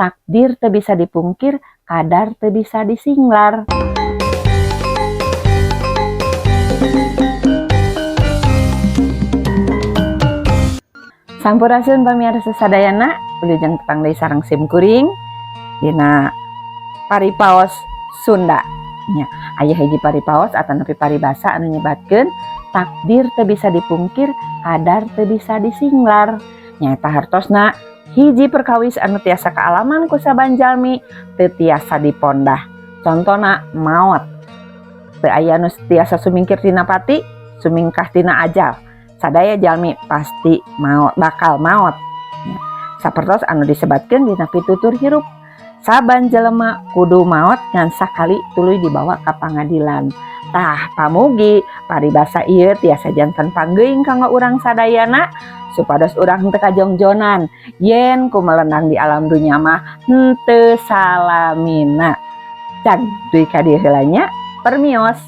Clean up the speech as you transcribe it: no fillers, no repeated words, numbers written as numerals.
Takdir teu bisa dipungkir, kadar teu bisa disinglar. Sampurasun pamirsa sadayana, wilujeng tepang deui sareng sim kuring dina paripaos Sunda. Nya, aya hiji paripaos atanapi paribasa anu nyebatkeun takdir teu bisa dipungkir, kadar teu bisa disinglar. Nyaeta hartosna hiji perkawis anu tiasa kaalaman ku saban jalmi teu tiasa dipondah. Contona maot. Teu aya nu tiasa sumingkir tina pati, sumingkah tina ajal. Sadaya jalmi pasti maot, bakal maot. Nya, sapertos anu disebatkeun dina pitutur hirup. Saban jelema kudu maot ngan sakali tuluy dibawa ka pangadilan. Tah, pamugi paribasa ieu tiasa janten panggeuing kanggo urang sadayana supados urang henteu kajongjonan yen ku melendang di alam dunya mah henteu salamina. Cag dugi ka dieu heula nya, permios.